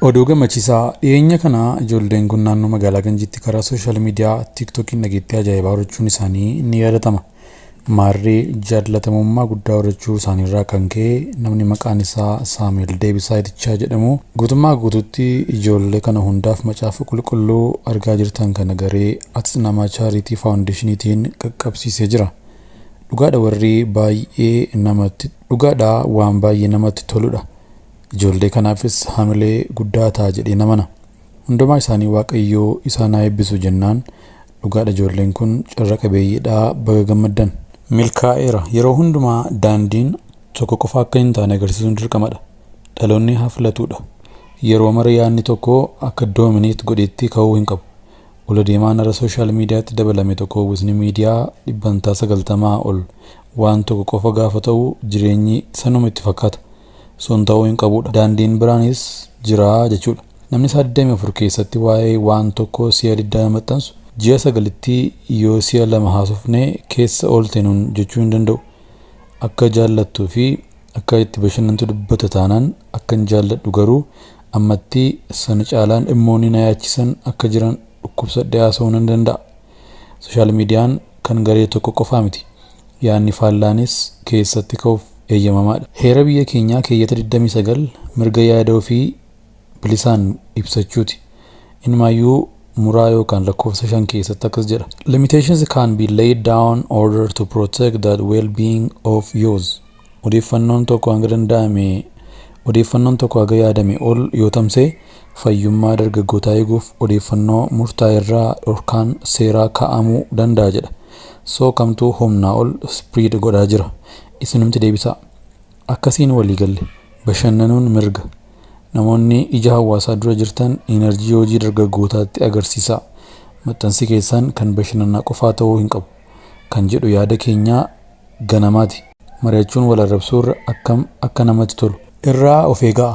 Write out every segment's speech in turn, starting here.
Oduu gammachiisaa dhiyeenya kana ijoolleen kun naannoo magaalaa Ganjiitti karaa social media TikTokiin dhageettii ajaa'ibaa horachuun isaanii ni yaadatama. Maarree jaallatamummaa guddaa horachuu isaaniirraa kan ka'e namni maqaan isaa Saamu'eel Deebisaa Itichaa jedhamu guutummaa guutuutti ijoollee kana hundaaf macaafa qulqulluu argaa jirtan kana garee Atsinamaa Charity Foundationiitiin qaqqabsiisee jira. Dhugaadha warri baay'ee namatti dhugaadha waan baay'ee namatti toludha. Ijoollee kanaafis hamilee guddaa ta'a jedhee namana. Hundumaa isaanii Waaqayyoo isaan haa eebbisu jennaan dhugaadha ijoolleen kun carra qabeeyyiidha baga gammaddan. Milkaa'eera yeroo hundumaa daandiin tokko qofa akka hin taane agarsiisuun dirqamadha. Dhaloonni haa filatudha. Yeroo mara yaadni tokko akka dominate godhetti ka'uu hin qabu. Ola deemaan har'a social mediatti dabalame tokko uwwisni miidiyaa 90% ol waan tokko qofa gaafa ta'u jireenyi sanuma itti fakkaata. Sun ta'uu hin qabudha. Daandiin biraanis jira jechuudha. Namni sa'a 24 keessatti waa'ee waan tokkoo si'a 20 maxxansu ji'a 9tti yoo si'a 2 haasofne keessa oolte nuun jechuu hin danda'u. Akka jaallattuu fi akka itti bashannantu dubbata taanaan akkan jaalladhu garuu ammatti sana caalaan dhimmoonni na yaachisan akka jiran dhukkubsadhee haasa'uu nan danda'a. Social mediaan kan garee tokko qofaa miti. Yaadni faallaanis keessatti ka'uuf eeyyamamaadha. Heera biyya keenyaa keeyyata 29 mirga yaada ofii bilisaan ibsachuuti. Inumaayyuu muraa yookaan lakkoofsa 5 keessatti akkas jedha. Limitations can be laid down order to protect the well-being of youth. Odeeffannoon tokko hanga danda'ame odeeffannoon tokko haga yaadame ol yoo tamsa'e fayyummaa dargaggootaa eeguuf odeeffannoo murtaa'e irraa dhorkaan seeraa kaa'amuu danda'a jedha. So kamtuu humnaa ol spread godhaa jira. Isinumti deebisaa. Akkasiin walii galle. Bashannanuun mirga. Namoonni ija hawaasaa dura jirtan energy hojii dargaggootaatti agarsiisaa. Maxxansi keessan kan bashannanaa qofaa ta'uu hin qabu. Kan jedhu yaada keenyaa ganamaati. Mari'achuun wal arrabsuurra akkam akka namatti tolu. Irraa of eegaa.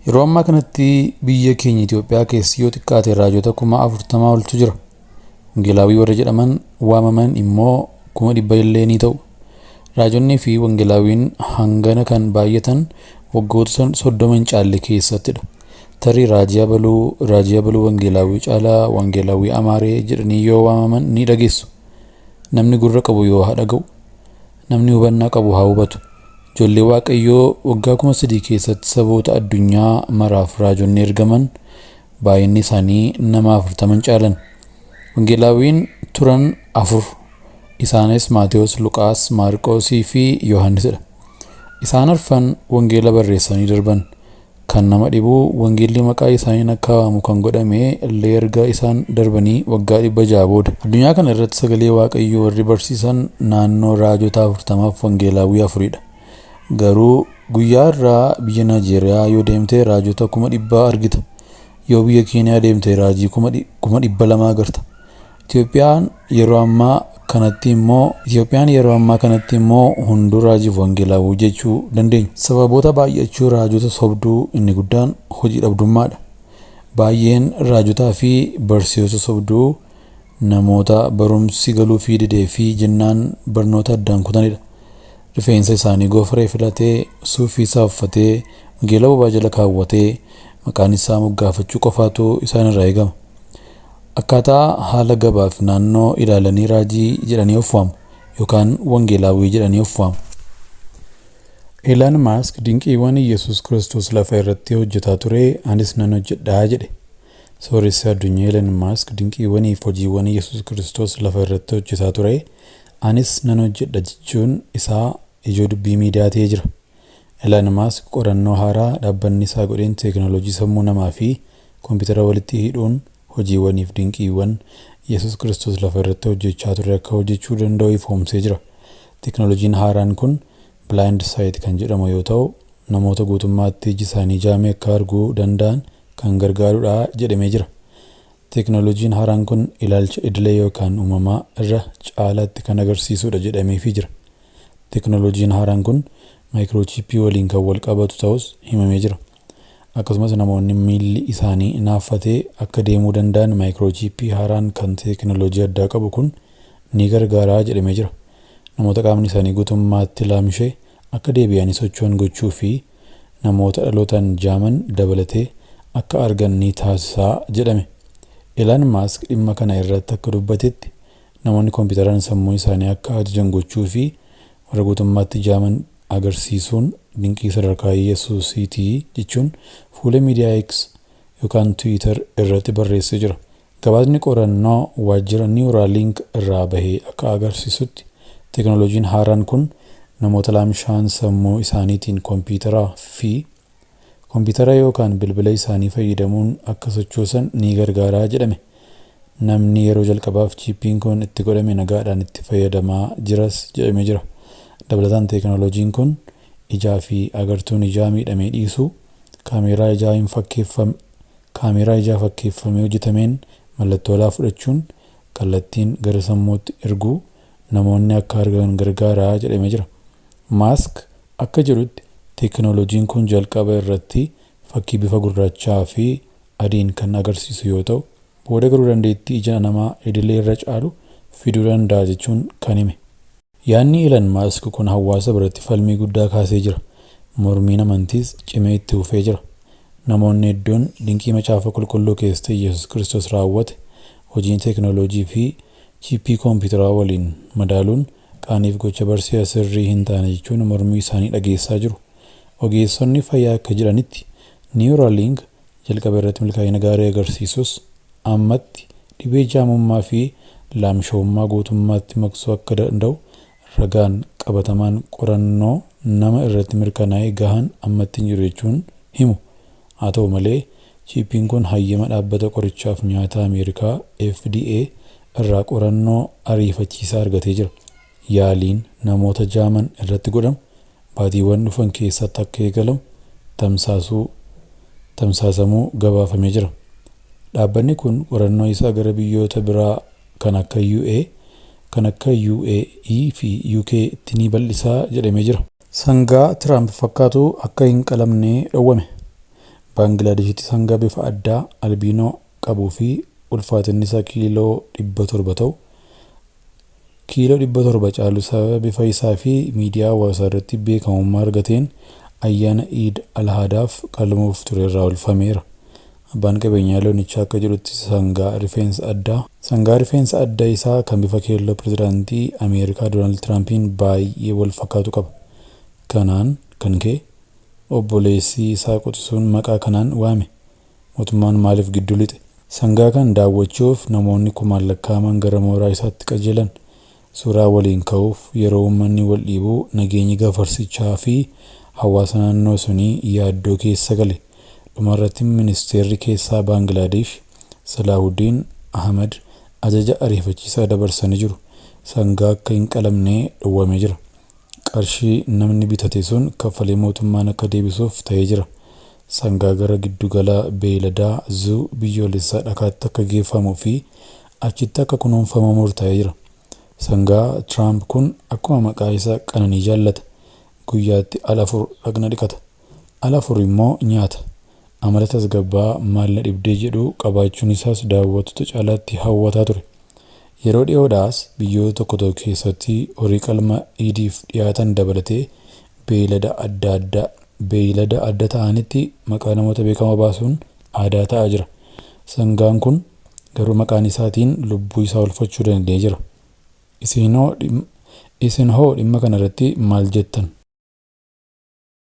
Yeroo ammaa kanatti biyya keenya Itoophiyaa keessa yoo xiqqaate raajota 40,000 oltu jira. Wangeelaawii warra jedhaman waamaman immoo 100,000 illee ni ta'u. Raajonnii fi wangeelaawiin hangana kan baay'atan waggoota 30 hin caalle keessattidha. Tarii raajii abaluu, raajii abaluu wangeelaawii caalaa, wangeelaawii amaaree jedhanii yoo waamaman ni dhageessu. Namni gurra qabu yoo haa dhaga'u, namni hubannaa qabu haa hubatu. Ijoollee Waaqayyoo waggaa 3,000 keessatti saboota addunyaa maraaf raajonni ergaman baay'inni isaanii nama 40 caalan. Wangeelaawiin turan 4. Isaanis Maatewos, Luqaas, Maarqoosii fi Yohaannisidha. Isaan arfan wangeela barreessanii darban. Kan nama dhibu wangeelli maqaa isaaniin akka waamu kan godhame illee erga isaan darbanii waggaa 600 booda. Addunyaa kana irratti sagalee Waaqayyoo warri barsiisan naannoo raajota 40f wangeelaawwii 4dha. Garuu guyyaa irraa biyya Naayijeeriyaa yoo deemte raajota 100,000 argita. Yoo biyya Keeniyaa deemte raajii 200,000 agarta. Itoophiyaan yeroo ammaa kanatti immoo Itoophiyaan yeroo ammaa kanatti immoo hunduu raajiif wangeelaawwii jechuu dandeenya. Sababoota baay'achuu raajota sobduu inni guddaan hojii dhabdummaadha. Baay'een raajotaa fi barsiisota sobduu namoota barumsi galuufii didee fi jennaan barnoota addaan kutanidha. Rifeensa isaanii goofaree filatee, suufii isaa uffatee, wangeela bobaa jala kaawwatee maqaan isaa moggaafachuu qofaatu isaan irraa eegama. Akkaataa haala gabaaf naannoo ilaalanii raajii jedhanii of waamu yookaan wangeelaawwii jedhanii of waamu. Elon Musk dinqiiwwan Iyyasuus Kiristoos lafa irratti hojjetaa ture anis nan hojjedhaa jedhe. Sooressi addunyaa Elon Musk dinqiiwwanii fi hojiiwwan Iyyasuus Kiristoos lafa irratti hojjetaa ture anis nan hojjedha jechuun isaa ijoo dubbii miidiyaa ta'ee jira. Elon Musk qorannoo haaraa dhaabbanni isaa godheen teekinooloojii sammuu namaa fi koompitara walitti hidhuun hojiiwwanii fi dinqiiwwan Iyyasuus Kiristoos lafa irratti hojjechaa ture akka hojjechuu danda'u ifoomsee jira. Teekinooloojiin haaraan kun Blind Sight kan jedhamu yoo ta'u, namoota guutummaatti iji isaanii jaame akka arguu danda'an kan gargaarudha jedhamee jira. Teekinooloojiin haaraan kun ilaalcha idilee yookaan uumamaa irra caalaatti kan agarsiisudha jedhameefii jira. Teekinooloojiin haaraan kun maayikiroochiippii waliin kan wal qabatu ta'us himamee jira. Akkasumas namoonni miilli isaanii naaffatee akka deemuu danda'an maayikiroochiippii haaraan kan teekinooloojii addaa qabu kun ni gargaara jedhamee jira. Namoota qaamni isaanii guutummaatti laamshee akka deebi'anii socho'an gochuu fi namoota dhalootaan jaaman dabalatee akka argan ni taasisaa jedhame. Elon Musk dhimma kana irratti akka dubbatetti, namoonni kompiitaraan sammuu isaanii akka ajajan gochuu fi warra guutummaatti jaaman agarsiisuun dinqii sadarkaa Yesuusiitii jechuun fuula miidiyaa X yookaan Twitter irratti barreessee jira. Gabaasni qorannoo waajjira Neuralink irraa bahee akka agarsiisutti, teekinooloojiin haaraan kun namoota laamshaan sammuu isaaniitiin kompiitara yookaan bilbila isaanii fayyadamuun akka sochoosan ni gargaaraa jedhame. Namni yeroo jalqabaaf chiippiin kun itti godhame nagaadhaan itti fayyadamaa jiras jedhamee jira. Dabalataan, teekinooloojiin kun ijaa fi agartuun ijaa miidhamee dhiisuu, kaameeraa ijaa fakkeeffamee hojjetameen mallattoo alaa fudhachuun kallattiin gara sammuutti erguu namoonni akka argan gargaaraa jedhamee jira. Musk akka jedhutti, teekinooloojiin kun jalqaba irratti fakkii bifa gurraachaa fi adiin kan agarsiisu yoo ta'u, booda garuu dandeettii ija namaa idilee irra caalu fiduu danda'a jechuun kan hime. Yaadni Elon Musk kun hawaasa biratti falmii guddaa kaasee jira. Mormiin amantiis cimee itti fufee jira. Namoonni hedduun dinqii Macaafa Qulqulluu keessatti Yesuus Kiristoos raawwate hojiin teekinooloojii fi chiippii kompiitaraa waliin madaaluun qaaniif gocha barsiisa sirrii hin taane jechuun mormii isaanii dhageessaa jiru. Ogeessonni fayyaa akka jedhanitti, Neuralink jalqaba irratti milkaa'ina gaarii agarsiisus, ammatti dhibee jaamummaa fi laamsha'ummaa guutummaatti maqsuu akka danda'u ragaan qabatamaan qorannoo nama irratti mirkanaa'e gahaan ammatti hin jiru jechuun himu. Haa ta'u malee, chiippiin kun hayyama Dhaabbata Qorichaaf Nyaata Ameerikaa FDA irraa qorannoo ariifachiisaa argatee jira. Yaaliin namoota jaaman irratti godhamu baatiiwwan dhufan keessatti akka eegalamu tamsaasamuu gabaafamee jira. Dhaabbanni kun qorannoo isaa gara biyyoota biraa kan akka UAE fi UK tti ni bal'isaa jedhamee jira. Sangaa Tiraamp fakkaatu akka hin qalamne dhowwame. Baanglaadeshitti sangaa bifa addaa albiinoo qabuu fi ulfaatinni isaa kiiloo 700 ta'u, kiiloo 700 caalu, sababa bifa isaa fi miidiyaa hawaasaa irratti beekamummaa argateen ayyaana Iid Alhaadaaf qalmuuf ture irraa oolfameera. Abbaan qabeenyaa loonichaa akka jedhutti, sangaa rifeensa adda isaa kan bifa keelloo pirezidaantii Ameerikaa Doonaald Tiraampiin baay'ee wal fakkaatu qaba. Kanaan kan ka'e obboleessi isaa quxisuun maqaa kanaan waame. Mootummaan maaliif gidduu lixe? Sangaa kan daawwachuuf namoonni kumaan lakkaa'aman gara mooraa isaatti qajeelan. Suuraa waliin ka'uuf yeroo uummanni wal dhiibuu nageenyi gafarsichaa fi hawaasa naannoo sunii yaaddoo keessa gale. Dhumarratti ministeerri keessaa Baangilaadesh Salaahuddin Ahmad ajaja ariifachiisaa dabarsanii jiru. Sangaa akka hin qalamne dhowwamee jira. Qarshii namni bitate sun kaffalee mootummaan akka deebisuuf ta'ee jira. Sangaa gara giddugala beeyladaa zuu biyyoolessaa Dhakaatti akka geeffamuu fi achitti akka kunuunfamu murtaa'ee jira. Sangaa Tiraamp kun akkuma maqaa isaa qananii jaallata. Guyyaatti al afur dhaqna dhiqata. Al afur immoo nyaata. Amala tasgabbaa maal na dhibdee jedhu qabaachuun isaas daawwattoota caalaatti hawwataa ture. Yeroo dhiyoodhaas biyyoota tokko tokko keessatti horii qalma iidiif dhiyaatan dabalatee beeylada adda ta'anitti maqaa namoota beekamoo baasuun aadaa ta'aa jira. Sangaan kun garuu maqaan isaatiin lubbuu isaa oolfachuu danda'ee jira. Isin hoo dhimma kana irratti maal jettan?